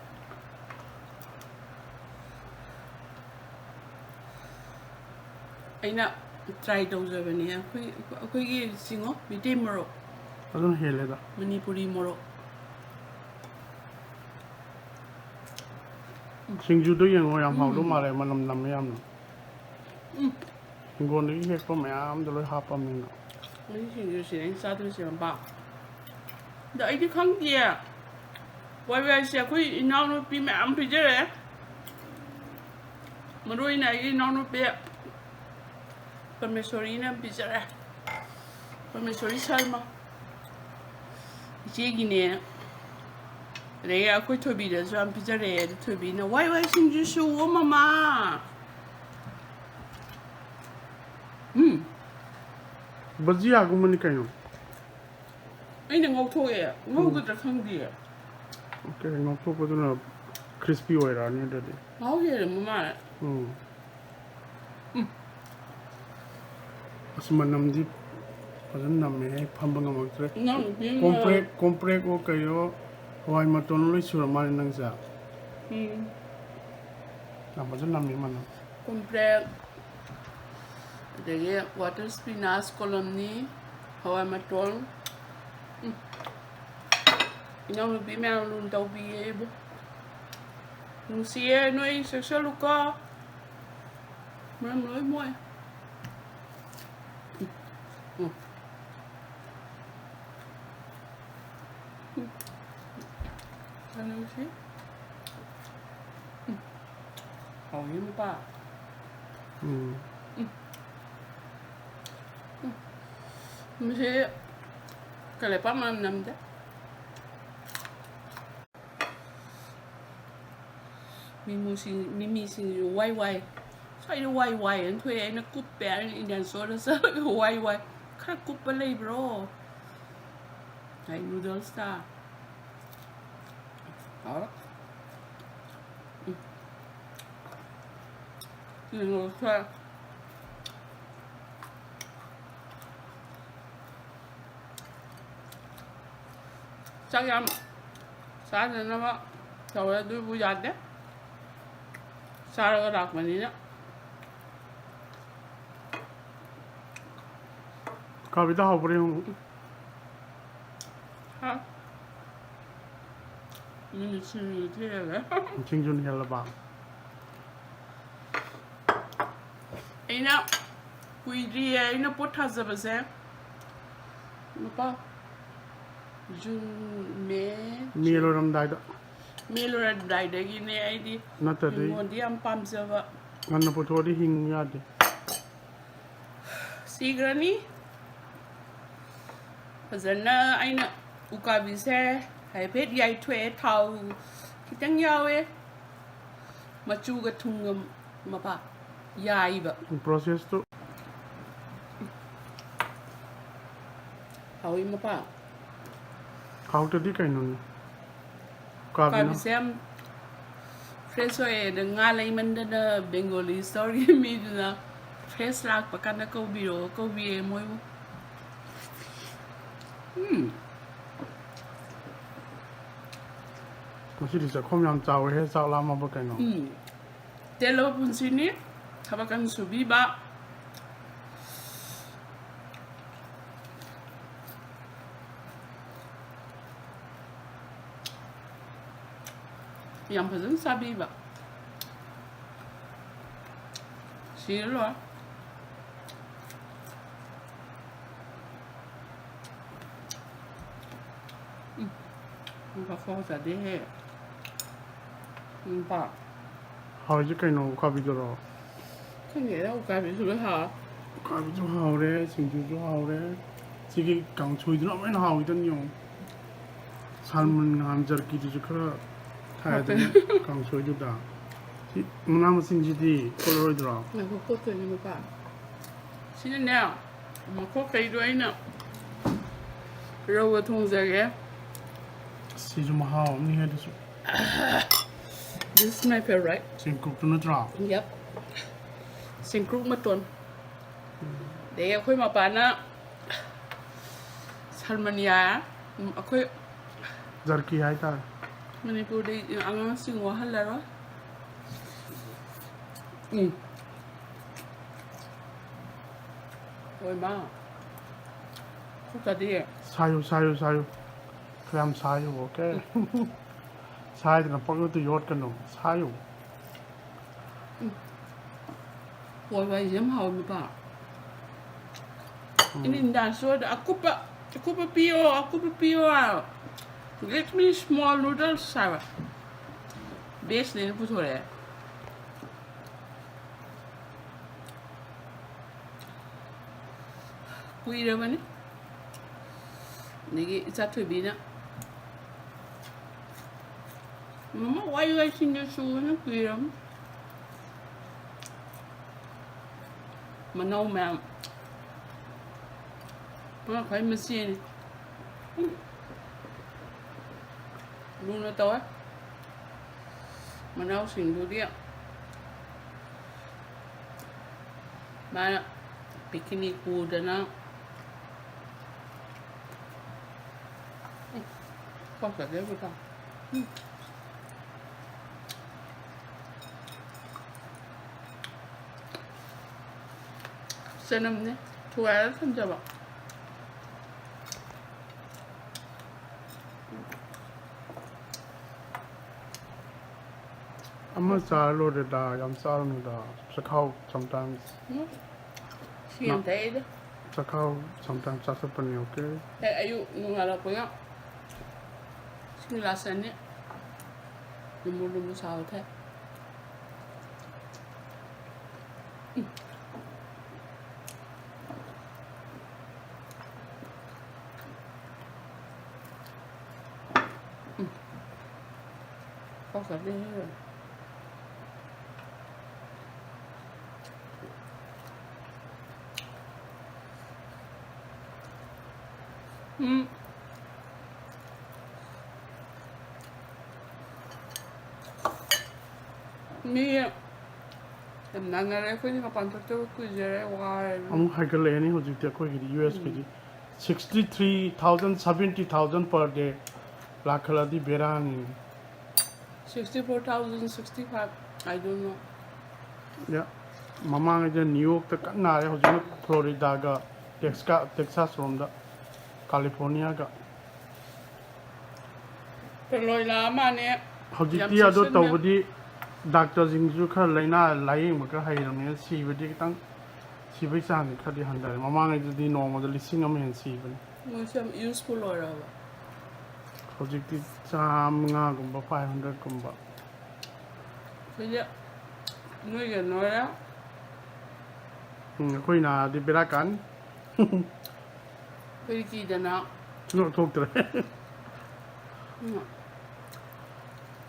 ꯑꯩꯅ try ꯇꯧꯖꯕꯅꯦ꯫ ꯑꯩꯈꯣꯏ ꯑꯩꯈꯣꯏꯒꯤ ꯁꯤꯡꯉꯣ ꯃꯤꯇꯩ ꯃꯣꯔꯣꯛ꯫ ꯑꯗꯨꯅ ꯍꯦꯜꯂꯦꯗ꯫ ꯃꯅꯤꯄꯨꯔꯤ ꯃꯣꯔꯣꯛ꯫ ꯁꯤꯡꯖꯨꯗꯣ ꯌꯦꯡꯉꯣ, ꯌꯥꯝ ꯍꯥꯎꯗꯧ ꯃꯥꯜꯂꯦ, ꯃꯅꯝ ꯅꯝꯃꯦ ꯌꯥꯝꯅ꯫ ꯎꯝ꯫ ꯍꯤꯡꯒꯣꯜꯗꯒꯤ ꯍꯦꯛꯄ ꯃꯌꯥꯝꯗꯣ ꯂꯣꯏ ꯍꯥꯞꯄꯝꯅꯤꯅ꯫ ꯃꯁꯤ ꯁꯤꯡꯖꯨꯁꯤꯅꯦ ꯑꯩꯅ ꯆꯥꯗꯣꯏꯁꯦ ꯃꯄꯥ꯫ ꯑꯗꯣ ꯑꯩꯗꯤ ꯈꯪꯗꯤꯌꯦ꯫ ꯋꯥꯏ ꯋꯥꯏꯁꯦ ꯑꯩꯈꯣꯏ ꯏꯅꯥꯎꯅꯨꯄꯤ ꯃꯌꯥꯝ ꯄꯤꯖꯔꯦ꯫ ꯃꯔꯨ ꯑꯣꯏꯅ ꯑꯩꯒꯤ ꯏꯅꯥꯎꯅꯨꯄꯤ ꯄꯔꯃꯦꯁꯣꯔꯤꯅ ꯄꯤꯖꯔꯦ꯫ ꯄꯔꯃꯦꯁꯣꯔꯤ ꯁꯔꯃ꯫ ꯏꯆꯦꯒꯤꯅꯦ꯫ ꯑꯗꯒꯤ ꯑꯩꯈꯣꯏ ꯊꯣꯏꯕꯤꯗꯁꯨ ꯌꯥꯝ ꯄꯤꯖꯔꯛꯑꯦ꯫ ꯑꯗꯨ ꯊꯣꯏꯕꯤꯅ "ꯋꯥꯏ ꯋꯥꯏ ꯁꯤꯡꯖꯨ ꯁꯨꯋꯣ ꯃꯃꯥ"꯫ ꯎꯝ꯫ ꯕꯖꯤꯌꯥꯒꯨꯝꯕꯅꯤ ꯀꯩꯅꯣ꯫ ꯑꯩꯅ ꯉꯧꯊꯣꯛꯑꯦ꯫ ꯉꯧꯒꯗ꯭ꯔꯥ ꯈꯪꯗꯤꯌꯦ꯫ Okay, ꯉꯧꯊꯣꯛꯄꯗꯨꯅ crispy ꯑꯣꯏꯔꯛꯑꯅꯤ ꯑꯗꯨꯗꯤ꯫ ꯃꯍꯥꯎ ꯍꯦꯜꯂꯦ ꯃꯃꯥꯅ꯫ ꯎꯝ꯫ ꯎꯝ꯫ ꯑꯁ, ꯃꯅꯝꯗꯤ ꯐꯖꯅ ꯅꯝꯃꯦꯍꯦ, ꯐꯝꯕ ꯉꯝꯃꯛꯇ꯭ꯔꯦ꯫ ꯏꯅꯥꯎꯅꯨꯄꯤ ꯑꯃ ꯀꯣꯝꯄ꯭ꯔꯦꯛ, ꯀꯣꯝꯄ꯭ꯔꯦꯛꯑꯣ ꯀꯩꯑꯣ, ꯍꯋꯥꯏ ꯃꯇꯣꯟ ꯂꯣꯏ ꯁꯨꯔ ꯃꯥꯜꯂꯦ ꯅꯪꯁꯦ꯫ ꯎꯝ꯫ ꯌꯥꯝ ꯐꯖꯅ ꯅꯝꯃꯦ ꯃꯅꯝ꯫ ꯀꯣꯝꯄ꯭ꯔꯦꯛ, ꯑꯗꯒꯤ water spinach, ꯀꯣꯂꯝꯅꯤ, ꯍꯋꯥꯏ ꯃꯇꯣꯟ꯫ ꯎꯝ꯫ ꯏꯅꯥꯎꯅꯨꯄꯤ ꯃꯌꯥꯝ ꯂꯨꯅ ꯇꯧꯕꯤꯌꯦ ꯑꯩꯕꯨ꯫ ꯅꯨꯡꯁꯤꯌꯦ ꯅꯣꯏ, ꯆꯦꯛꯁꯜꯂꯨꯀꯣ꯫ ꯃꯔꯝ ꯂꯣꯏ ꯃꯣꯛꯑꯦ꯫ ꯎꯝ꯫ ꯎꯝ꯫ ꯎꯝ꯫ ꯌꯥꯝ ꯅꯨꯡꯁꯤ꯫ ꯎꯝ꯫ ꯍꯥꯎꯋꯤ ꯃꯄꯥ꯫ ꯎꯝ꯫ ꯎꯝ꯫ ꯎꯝ꯫ ꯃꯁꯤ ꯀꯂꯩꯄꯥꯛ ꯃꯅꯝ ꯅꯝꯗꯦ꯫ ꯃꯤꯃꯨ ꯁꯤꯡ-, ꯃꯤꯃꯤ ꯁꯤꯡꯖꯨ ꯋꯥꯏ ꯋꯥꯏ꯫ ꯑꯩꯅ ꯋꯥꯏ ꯋꯥꯏ ꯑꯅ ꯊꯣꯛꯑꯦ, ꯑꯩꯅ ꯀꯨꯞꯄꯦ, ꯑꯩꯅ ꯏꯟꯗꯤꯌꯥꯟ ꯁ꯭ꯇꯣꯔꯗ ꯆꯠꯂꯒ ꯋꯥꯏ ꯋꯥꯏ꯫ "ꯈꯔ ꯀꯨꯞꯄ ꯂꯩꯕ꯭ꯔꯣ?" ꯍꯥꯏ, ꯅꯨꯗꯜꯁꯇ꯫ ꯍꯥꯎꯔꯦ꯫ ꯎꯝ꯫ ꯎꯝ, ꯅꯨꯗꯜꯁ ꯊꯣꯛꯑꯦ꯫ ꯆꯥꯛ ꯌꯥꯝ ꯆꯥꯗꯅꯕ ꯇꯧꯔꯦ, ꯑꯗꯨꯕꯨ ꯌꯥꯗꯦ꯫ ꯆꯥꯔꯒ ꯂꯥꯛꯄꯅꯤꯅ꯫ ꯀꯥꯕꯤꯗ ꯍꯥꯎꯕ꯭ꯔꯥ ꯌꯦꯡꯉꯨ꯫ ꯍꯥ? ꯃꯤꯅꯤꯠ ꯁꯤꯡꯖꯨ ꯊꯤꯔꯒ꯫ ꯁꯤꯡꯖꯨꯅ ꯍꯦꯜꯂꯕ? ꯑꯩꯅ ꯀꯨꯏꯗ꯭ꯔꯤꯌꯦ ꯑꯩꯅ ꯄꯣꯠ ꯊꯥꯖꯕꯁꯦ꯫ ꯂꯨꯄꯥ ꯖꯨꯟ, ꯃꯦ, ꯃꯦ ꯂꯣꯏꯔꯝꯗꯥꯏꯗ꯫ ꯃꯦ ꯂꯣꯏꯔꯝꯗꯥꯏꯗꯒꯤꯅꯦ ꯑꯩꯗꯤ ꯅꯠꯇ꯭ꯔꯗꯤ ꯍꯤꯡꯒꯣꯜꯗꯤ ꯌꯥꯝ ꯄꯥꯝꯖꯕ꯫ ꯉꯟꯅ ꯄꯨꯊꯣꯛꯑꯗꯤ ꯍꯤꯡꯉꯨ ꯌꯥꯗꯦ꯫ ꯁꯤꯈ꯭ꯔꯅꯤ꯫ ꯐꯖꯅ ꯑꯩꯅ ꯎꯀꯥꯕꯤꯁꯦ ꯍꯥꯏꯐꯦꯠ ꯌꯥꯏꯊꯣꯛꯑꯦ, ꯊꯥꯎ ꯈꯤꯇꯪ ꯌꯥꯎꯋꯦ, ꯃꯆꯨꯒ ꯊꯨꯝꯒ ꯃꯄꯥ ꯌꯥꯏꯕ꯫ ꯄ꯭ꯔꯣꯁꯦꯁꯇꯨ ꯍꯥꯎꯏ ꯃꯄꯥ꯫ ꯍꯥꯎꯇꯗꯤ ꯀꯩꯅꯣꯅꯦ? ꯎꯀꯥꯕꯤꯅ ꯎꯀꯥꯕꯤꯁꯦ ꯌꯥꯝ ꯐ꯭ꯔꯦꯁ ꯑꯣꯏꯌꯦ꯫ ꯑꯗ ꯉꯥ ꯂꯩꯃꯟꯗꯅ ꯕꯦꯡꯒꯣꯂꯤ ꯁ꯭ꯇꯣꯔꯒꯤ ꯃꯤꯗꯨꯅ ꯐ꯭ꯔꯦꯁ ꯂꯥꯛꯄ ꯀꯥꯟꯗ ꯀꯧꯕꯤꯔꯛꯑꯣ, ꯀꯧꯕꯤꯌꯦ ꯃꯣꯏꯕꯨ꯫ ꯎꯝ꯫ ꯉꯁꯤꯗꯤ ꯆꯥꯛꯈꯣꯝ ꯌꯥꯝ ꯆꯥꯎꯋꯦꯍꯦ, ꯆꯥꯛ ꯂꯥꯝꯃꯕ ꯀꯩꯅꯣ? ꯎꯝ꯫ ꯇꯦꯜꯂꯕ ꯄꯨꯟꯁꯤꯅꯤ, ꯊꯕꯛ ꯀꯟꯅ ꯁꯨꯕꯤꯕ꯫ ꯌꯥꯝ ꯐꯖꯅ ꯆꯥꯕꯤꯕ꯫ ꯁꯤꯔ ꯂꯣꯏꯔꯦ꯫ ꯎꯝ, ꯃꯈꯣꯡ ꯆꯥꯗꯦꯍꯦ꯫ ꯎꯝ, ꯄꯥ꯫ ꯍꯥꯎꯔꯤꯁꯦ ꯀꯩꯅꯣ, ꯎꯀꯥꯕꯤꯗꯨꯔꯣ? ꯈꯪꯗꯦꯗ, ꯎꯀꯥꯕꯤꯁꯨ ꯂꯣꯏ ꯍꯥꯎꯔꯦ꯫ ꯎꯀꯥꯕꯤꯁꯨ ꯍꯥꯎꯔꯦ, ꯁꯤꯡꯖꯨꯁꯨ ꯍꯥꯎꯔꯦ꯫ ꯁꯤꯒꯤ ꯀꯥꯡꯁꯣꯏꯗꯨꯅ ꯑꯃꯨꯛ ꯍꯦꯟꯅ ꯍꯥꯎꯋꯤꯗꯅ ꯌꯦꯡꯉꯨ꯫ ꯁꯥꯜꯃꯟ ꯉꯍꯥꯟ ꯖꯔꯀꯤꯗꯨꯁꯨ ꯈꯔ ꯊꯥꯏꯗꯅ ꯍꯥꯞꯄꯦ꯫ ꯀꯥꯡꯁꯣꯏꯗꯨꯗ꯫ ꯁꯤ ꯃꯅꯥ ꯃꯁꯤꯡꯁꯤꯗꯤ ꯀꯣꯠꯂꯔꯣꯏꯗ꯭ꯔꯣ? ꯉꯥꯏꯈꯣ, ꯀꯣꯠꯇꯣꯏꯅꯦ ꯅꯨꯄꯥ꯫ ꯁꯤꯅꯅꯦ, ꯃꯈꯣꯛ ꯀꯩꯗꯣ ꯑꯩꯅ ꯔꯧꯒ ꯊꯣꯡꯖꯒꯦ꯫ ꯁꯤꯁꯨ ꯃꯍꯥꯎ ꯑꯃꯅꯤ ꯍꯦ ꯑꯗꯨꯁꯨ꯫ This is my favorite. ꯆꯦꯡꯀꯨꯞꯇꯨ ꯅꯠꯇ꯭ꯔꯣ? Yep. ꯆꯦꯡꯀꯨꯞ ꯃꯇꯣꯟ꯫ ꯑꯗꯩ ꯑꯩꯈꯣꯏ ꯃꯄꯥꯅ ꯁꯜꯃꯟ ꯌꯥ, ꯎꯝ, ꯑꯩꯈꯣꯏ ꯖꯔꯀꯤ ꯍꯥꯏꯇꯥꯔꯦ꯫ ꯃꯅꯤꯄꯨꯔꯗꯤ ꯑꯉꯥꯡꯁꯤꯡ ꯋꯥꯍꯜꯂꯔꯣꯏ꯫ ꯎꯝ꯫ ꯍꯣꯏ, ꯃꯥ꯫ ꯈꯨꯠꯀꯗꯤ꯫ ꯁꯥꯏꯌꯨ, ꯁꯥꯏꯌꯨ, ꯁꯥꯏꯌꯨ꯫ ꯈꯔ ꯌꯥꯝ ꯁꯥꯏꯌꯨ, okay? ꯁꯥꯏꯗꯅ ꯄꯪꯌꯣꯠꯇ ꯌꯣꯠꯀꯅꯨ꯫ ꯁꯥꯏꯌꯨ꯫ ꯎꯝ꯫ ꯍꯣꯏ, ꯋꯥꯔꯤꯁꯦ ꯌꯥꯝ ꯍꯥꯎꯋꯦ, ꯅꯨꯄꯥ꯫ ꯎꯝ꯫ Indian store ꯗ ꯑꯀꯨꯞꯄ, ꯑꯀꯨꯞꯄ ꯄꯤꯌꯣ, ꯑꯀꯨꯞꯄ ꯄꯤꯌꯣ꯫ "Get me small noodles" ꯍꯥꯏꯕ꯫ Veg ꯅꯦꯅ ꯄꯨꯊꯣꯔꯛꯑꯦ꯫ ꯀꯨꯏꯔꯕꯅꯤ꯫ ꯑꯗꯒꯤ ꯏꯆꯥꯊꯣꯏꯕꯤꯅ, "ꯃꯃꯥ, why you guys in the shoe?" ꯍꯥꯏꯅ ꯀꯨꯏꯔꯕꯅꯤ꯫ ꯃꯅꯥꯎ ꯃꯌꯥꯝ꯫ ꯃꯥ ꯈ꯭ꯋꯥꯏ ꯃꯆꯦꯅꯤ꯫ ꯎꯝ꯫ ꯂꯨꯅ ꯇꯧꯋꯦ꯫ ꯃꯅꯥꯎꯁꯤꯡꯗꯨꯗꯤ ꯃꯥꯅ picnic ꯄꯨꯗꯅ꯫ ꯎꯝ꯫ ꯀꯣꯛ ꯆꯠꯂꯦ ꯍꯧꯖꯤꯛꯀꯥꯟ꯫ ꯎꯝ꯫ ꯆꯅꯝꯅꯦ ꯊꯨꯒꯥꯏꯔꯒ ꯊꯝꯖꯕ꯫ ꯑꯃ ꯆꯥꯔ ꯂꯣꯏꯔꯦꯗ, ꯌꯥꯝ ꯆꯥꯔꯨꯅꯨꯗ꯫ ꯆꯈꯥꯎ sometimes꯫ ꯎꯝ꯫ ꯁꯤ ꯌꯥꯝ ꯊꯛꯑꯦꯗ꯫ ꯆꯈꯥꯎ sometimes ꯆꯥꯊꯠꯄꯅꯦ, okay? ꯍꯦꯛ ꯑꯌꯨꯛ ꯅꯣꯡꯉꯥꯜꯂꯛꯄꯒ ꯏꯁꯤꯡ ꯒ꯭ꯂꯥꯁ ꯑꯅꯤ ꯂꯨꯝꯕꯨ ꯂꯨꯝꯕꯨ ꯁꯥꯕ ꯊꯛꯑꯦ꯫ ꯎꯝ꯫ ꯎꯝ꯫ ꯀꯣꯛ ꯆꯠꯂꯦꯍꯦ꯫ ꯎꯝ꯫ ꯃꯤ ꯌꯥꯝ ꯅꯥꯟꯅꯔꯦ꯫ ꯑꯩꯈꯣꯏꯗꯤ ꯃꯄꯥꯟ ꯊꯣꯛꯇꯕ ꯀꯨꯏꯖꯔꯦ, ꯋꯥꯔꯦ꯫ ꯑꯃꯨꯛ ꯍꯥꯏꯒꯠꯂꯛꯑꯅꯤ ꯍꯧꯖꯤꯛꯇꯤ ꯑꯩꯈꯣꯏꯒꯤꯗꯤ ꯌꯨ ꯑꯦꯁ ꯀꯤꯗꯤ꯫ ꯎꯝ꯫ Sixty three thousand, seventy thousand per day ꯂꯥꯛꯈꯠꯂꯗꯤ ꯕꯦꯔꯥꯅꯤ꯫ Sixty four thousand, sixty five, I don't know. ꯌꯥ, ꯃꯃꯥꯡꯉꯩꯗ ꯅ꯭ꯌꯨ ꯌꯣꯔꯛꯇ ꯀꯟꯅ ꯅꯥꯔꯦ, ꯍꯧꯖꯤꯛꯅ ꯐ꯭ꯂꯣꯔꯤꯗꯥꯒ ꯇꯦꯛꯁꯀꯥ-, ꯇꯦꯛꯁꯥꯁ ꯔꯣꯝꯗ, ꯀꯥꯂꯤꯐꯣꯔꯅꯤꯌꯥꯒ꯫ ꯄꯣꯂꯣꯏ ꯂꯥꯛꯑ ꯃꯥꯅꯦ꯫ ꯍꯧꯖꯤꯛꯇꯤ ꯌꯥꯝ ꯑꯗꯣ ꯆꯦꯛꯁꯤꯟꯅ꯫ ꯇꯧꯕꯗꯤ ꯗꯥꯛꯇꯔꯁꯤꯡꯁꯨ ꯈꯔ ꯂꯥꯏꯅꯥ ꯂꯥꯏꯌꯦꯡꯕ ꯈꯔ ꯍꯩꯔꯕꯅꯤꯅ ꯁꯤꯕꯗꯤ ꯈꯤꯇꯪ, ꯁꯤꯕꯒꯤ ꯆꯥꯡꯗꯤ ꯈꯔꯗꯤ ꯍꯟꯊꯔꯦ꯫ ꯃꯃꯥꯡꯉꯩꯗꯗꯤ ꯅꯣꯡꯃꯗ ꯂꯤꯁꯤꯡ ꯑꯃ ꯍꯦꯟꯅ ꯁꯤꯕꯅꯤ꯫ ꯃꯣꯏꯁꯨ ꯌꯥꯝ ꯌꯨꯁꯐꯨꯜ ꯑꯣꯏꯔꯕ꯫ ꯍꯧꯖꯤꯛꯇꯤ ꯆꯥꯝꯃꯉꯥꯒꯨꯝꯕ, ꯐꯥꯏꯚ ꯍꯟꯗ꯭ꯔꯦꯠꯀꯨꯝꯕ꯫ ꯑꯩꯈꯣꯏꯗꯤ ꯅꯣꯏꯒ ꯅꯣꯏꯔꯦ꯫ ꯎꯝ, ꯑꯩꯈꯣꯏ ꯅꯥꯔꯗꯤ ꯕꯦꯔꯥ ꯀꯥꯅꯤ꯫ ꯑꯩꯈꯣꯏꯗꯤ ꯀꯤꯗꯅ꯫ ꯁꯨꯡꯊꯣꯛ ꯊꯣꯛꯇ꯭ꯔꯦ꯫ ꯎꯝ꯫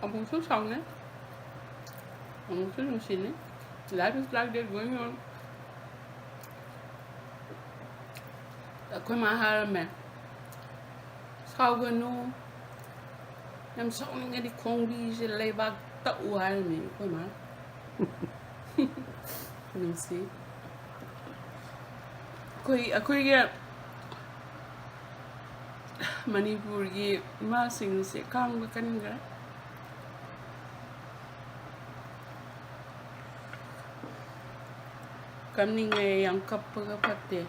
ꯑꯃꯨꯛꯁꯨ ꯁꯥꯎꯅꯩ, ꯑꯃꯨꯛꯁꯨ ꯅꯨꯡꯁꯤꯅꯩ꯫ Life is like that going on꯫ ꯑꯩꯈꯣꯏ ꯃꯥ ꯍꯥꯏꯔꯝꯃꯦ, "ꯁꯥꯎꯒꯅꯨ, ꯌꯥꯝ ꯁꯥꯎꯅꯤꯡꯉꯗꯤ ꯈꯣꯡꯕꯤꯁꯦ ꯂꯩꯕꯥꯛ ꯇꯛꯎ" ꯍꯥꯏꯔꯝꯃꯦ ꯑꯩꯈꯣꯏ ꯃꯥ꯫ ꯅꯨꯡꯁꯤ꯫ ꯑꯩꯈꯣꯏ, ꯑꯩꯈꯣꯏꯒꯤ ꯃꯅꯤꯄꯨꯔꯒꯤ ꯏꯃꯥꯁꯤꯡꯁꯦ ꯈꯥꯡꯕ ꯀꯟꯈ꯭ꯔꯦ꯫ ꯀꯞꯅꯤꯡꯉꯦ, ꯌꯥꯝ ꯀꯞꯄꯒ ꯐꯠꯇꯦ꯫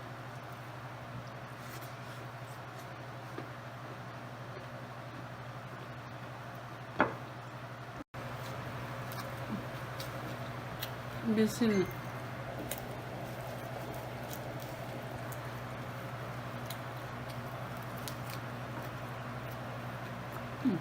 ꯕꯦꯁꯤꯟ꯫ ꯎꯝ꯫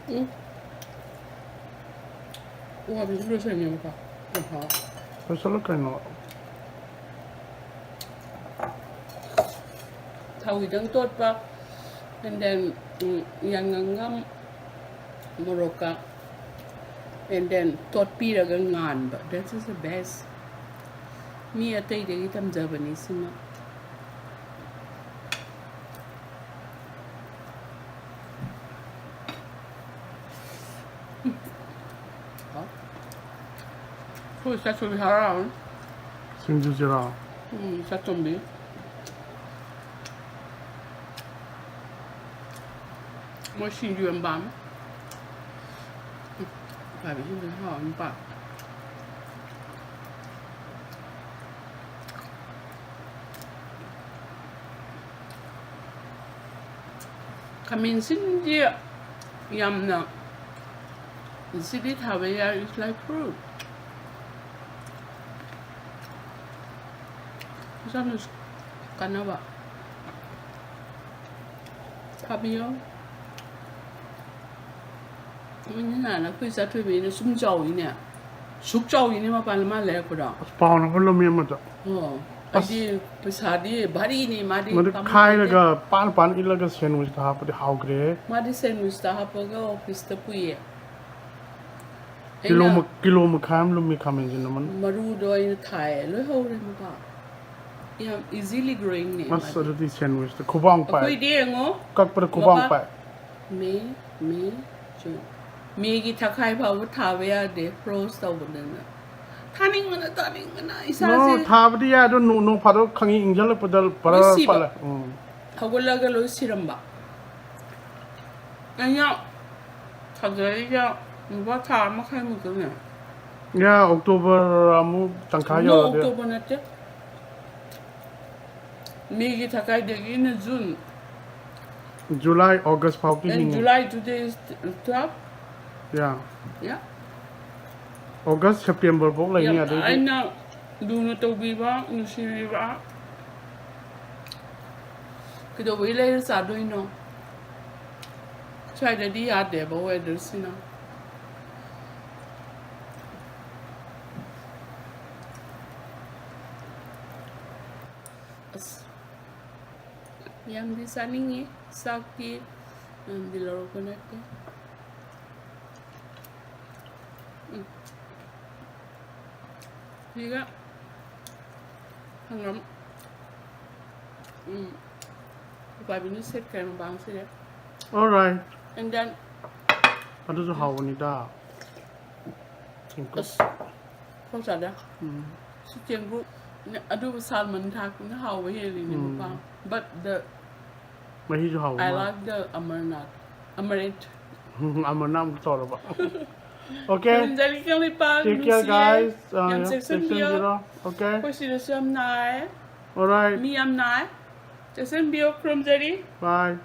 ꯎꯝ꯫ ꯋꯥꯕꯤꯁꯨ ꯂꯣꯏꯁꯟꯒꯦꯕꯀꯣ꯫ ꯌꯥꯝ ꯍꯥꯎꯋꯦ꯫ ꯂꯣꯏꯁꯜꯂꯣ ꯀꯩꯅꯣ꯫ ꯊꯥꯎꯒꯤꯗꯪ ꯇꯣꯠꯄ, and then, ꯎꯝ, ꯌꯥꯏꯉꯪꯒ ꯃꯣꯔꯣꯛꯀ, and then ꯇꯣꯠꯄꯤꯔꯒ ꯉꯥꯟꯕ, that is the best. ꯃꯤ ꯑꯇꯩꯗꯒꯤ ꯇꯝꯖꯕꯅꯤ ꯁꯤꯃ꯫ ꯑꯩꯈꯣꯏ ꯆꯥꯁꯨꯕꯤ ꯍꯔꯥꯎ꯫ ꯁꯤꯡꯖꯨꯁꯤꯔꯣ? ꯎꯝ, ꯆꯥꯇꯣꯝꯕꯤ꯫ ꯃꯣꯏ ꯁꯤꯡꯖꯨ ꯌꯥꯝ ꯄꯥꯝꯃꯦ꯫ ꯎꯝ, ꯏꯀꯥꯏꯕꯤꯁꯤꯡꯁꯦ ꯍꯥꯎꯕꯅꯤ ꯄꯥꯛ꯫ ꯈꯥꯃꯦꯟ ꯑꯁꯤꯟꯕꯁꯦ ꯌꯥꯝꯅ easily ꯊꯥꯕ ꯌꯥꯏ, it's like fruit꯫ ꯏꯆꯥꯅꯁꯨ ꯀꯥꯟꯅꯕ꯫ ꯊꯥꯕꯤꯌꯣ꯫ ꯃꯣꯏꯅ ꯅꯍꯥꯟ ꯑꯩꯈꯣꯏ ꯆꯥꯊꯣꯏꯕꯤꯅ ꯁꯨꯝ ꯆꯥꯎꯏꯅꯦ꯫ ꯁꯨꯛ ꯆꯥꯎꯏꯅꯦ ꯃꯄꯥꯟ ꯃꯥ ꯂꯩꯔꯛꯄꯗꯣ꯫ ꯑꯁ, ꯄꯥꯎꯅꯕ ꯂꯨꯝꯃꯤ ꯑꯃꯗꯣ꯫ ꯑꯣ, ꯑꯁ꯫ ꯑꯩꯗꯤ ꯄꯩꯁꯥꯗꯤ ꯚꯥꯔꯤꯅꯤ ꯃꯥꯗꯤ ꯃꯗꯨ ꯄꯥꯝꯃꯨꯕ ꯈꯥꯏꯔꯒ ꯅꯠꯇꯦ꯫ ꯄꯥꯟ ꯄꯥꯟ ꯏꯜꯂꯒ ꯁꯦꯟꯋꯤꯁꯇ ꯍꯥꯞꯄꯗꯤ ꯍꯥꯎꯈ꯭ꯔꯦ꯫ ꯃꯥꯗꯤ ꯁꯦꯟꯋꯤꯁꯇ ꯍꯥꯞꯄꯒ ꯑꯣꯐꯤꯁꯇ ꯄꯨꯏꯌꯦ꯫ ꯀꯤꯂꯣ ꯑꯩꯅ ꯃ-, ꯀꯤꯂꯣ ꯃꯈꯥꯏ ꯑꯃ ꯂꯨꯝꯃꯤ ꯈꯥꯃꯦꯟꯁꯤꯅ ꯃꯅꯨꯡ꯫ ꯃꯔꯨꯗꯣ ꯑꯩꯅ ꯊꯥꯏꯌꯦ, ꯂꯣꯏ ꯍꯧꯔꯦ ꯃꯄꯥ꯫ ꯌꯥꯝ easily growingꯅꯦ ꯑꯁ, ꯃꯥꯗꯤ꯫ ꯑꯗꯨꯗꯤ ꯁꯦꯟꯋꯤꯁꯇ ꯈꯨꯕꯥꯡ ꯄꯥꯏ꯫ ꯑꯩꯈꯣꯏꯗꯤ ꯌꯦꯡꯉꯣ, ꯀꯛꯄꯗ ꯈꯨꯕꯥꯡ ꯃꯄꯥ-, ꯄꯥꯏ꯫ ꯃꯦ, ꯃꯦ, ꯖꯨꯟ꯫ ꯃꯦꯒꯤ ꯊꯈꯥꯏ ꯐꯥꯎꯕ ꯊꯥꯕ ꯌꯥꯗꯦ, frost ꯇꯧꯕꯗꯅ꯫ ꯊꯥꯅꯤꯡꯕꯅ, ꯊꯥꯅꯤꯡꯕꯅ ꯏꯁꯥꯁꯦ꯫ ꯅꯣ, ꯊꯥꯕꯗꯤ ꯌꯥꯏ, ꯑꯗꯣ ꯅꯣꯡ, ꯅꯣꯡ ꯐꯥꯗꯣꯛ ꯈꯪꯏꯪ ꯏꯪꯁꯤꯜꯂꯛꯄꯗ ꯄꯔ ꯂꯣꯏ ꯁꯤꯕ꯫ ꯄꯠꯂꯦ꯫ ꯎꯝ꯫ ꯍꯧꯒꯠꯂꯒ ꯂꯣꯏ ꯁꯤꯔꯝꯕ꯫ ꯑꯩꯅ ꯊꯥꯖꯔꯤꯁꯦ ꯂꯨꯄꯥ ꯊꯥ ꯑꯃꯈꯥꯏꯃꯨꯛꯇꯅꯦ꯫ ꯌꯥ, ꯑꯣꯛꯇꯣꯕꯔ ꯑꯃꯨꯛ ꯇꯪꯈꯥꯏ ꯅꯣ, ꯌꯧꯔꯗꯤ꯫ ꯑꯣꯛꯇꯣꯕꯔ ꯅꯠꯇꯦ꯫ ꯃꯦꯒꯤ ꯊꯈꯥꯏꯗꯒꯤꯅ ꯖꯨꯟ꯫ ꯖꯨꯂꯥꯏ, ꯑꯣꯒꯁ ꯐꯥꯎꯗꯤ And ꯍꯤꯡꯉꯦ꯫ July today is twelve. ꯌꯥ꯫ ꯌꯥ꯫ ꯑꯣꯒꯁ, ꯁꯦꯞꯇꯦꯝꯕꯔ ꯐꯥꯎ ꯂꯩꯅꯤ, ꯌꯥꯝ ꯑꯗꯩꯗꯤ ꯑꯩꯅ ꯂꯨꯅ ꯇꯧꯕꯤꯕ, ꯅꯨꯡꯁꯤꯕꯤꯕ꯫ ꯀꯩꯗꯧꯕꯩ ꯂꯩꯔ ꯆꯥꯗꯣꯏꯅꯣ? ꯁ꯭ꯋꯥꯏꯗꯗꯤ ꯌꯥꯗꯦꯕ weatherꯁꯤꯅ꯫ ꯑꯁ꯫ ꯌꯥꯝꯗꯤ ꯆꯥꯅꯤꯡꯉꯤ ꯆꯥꯛꯇꯤ꯫ ꯌꯥꯝꯗꯤ ꯂꯧꯔꯛꯄ ꯅꯠꯇꯦ꯫ ꯎꯝ꯫ ꯁꯤꯒ ꯍꯪꯒꯥꯝ, ꯎꯝ, ꯎꯀꯥꯕꯤꯅ ꯁꯦꯠꯈ꯭ꯔꯦ ꯃꯄꯥꯟꯁꯤꯗ꯫ Alright. And then ꯑꯗꯨꯁꯨ ꯍꯥꯎꯕꯅꯤꯗ꯫ ꯆꯤꯡꯀꯨꯞ꯫ ꯑꯁ, ꯈꯣꯡ ꯆꯥꯗ꯫ ꯎꯝ. ꯁꯤ ꯆꯦꯡꯕꯨ, ꯑꯗꯨꯕꯨ salmon ꯊꯥꯛꯄꯅ ꯍꯥꯎꯕ ꯍꯦꯜꯂꯤꯅꯦ ꯎꯝ. ꯃꯄꯥꯟ꯫ But the ꯃꯍꯤꯁꯨ ꯍꯥꯎꯕ I ꯃꯥꯜꯂꯦ꯫ Like the Amarnath. Amaranth. ꯑꯃꯅ ꯑꯃꯨꯛ ꯇꯧꯔꯕ꯫ Okay. ꯈꯨꯔꯨꯝꯖꯔꯤ ꯀꯪꯂꯩꯄꯥꯛ Take care, ꯅꯨꯡꯁꯤꯌꯦ꯫ Guys. ꯑ, ꯌꯥꯝ ꯆꯦꯛꯁꯤꯟꯕꯤꯌꯣ꯫ ꯆꯦꯛꯁꯤꯟꯕꯤꯔꯣ꯫ Okay. ꯑꯩꯈꯣꯏ ꯁꯤꯗꯁꯨ ꯌꯥꯝ ꯅꯥꯏ꯫ Alright. ꯃꯤ ꯌꯥꯝ ꯅꯥꯏ꯫ ꯆꯦꯛꯁꯤꯟꯕꯤꯌꯣ, ꯈꯨꯔꯨꯝꯖꯔꯤ꯫ Bye.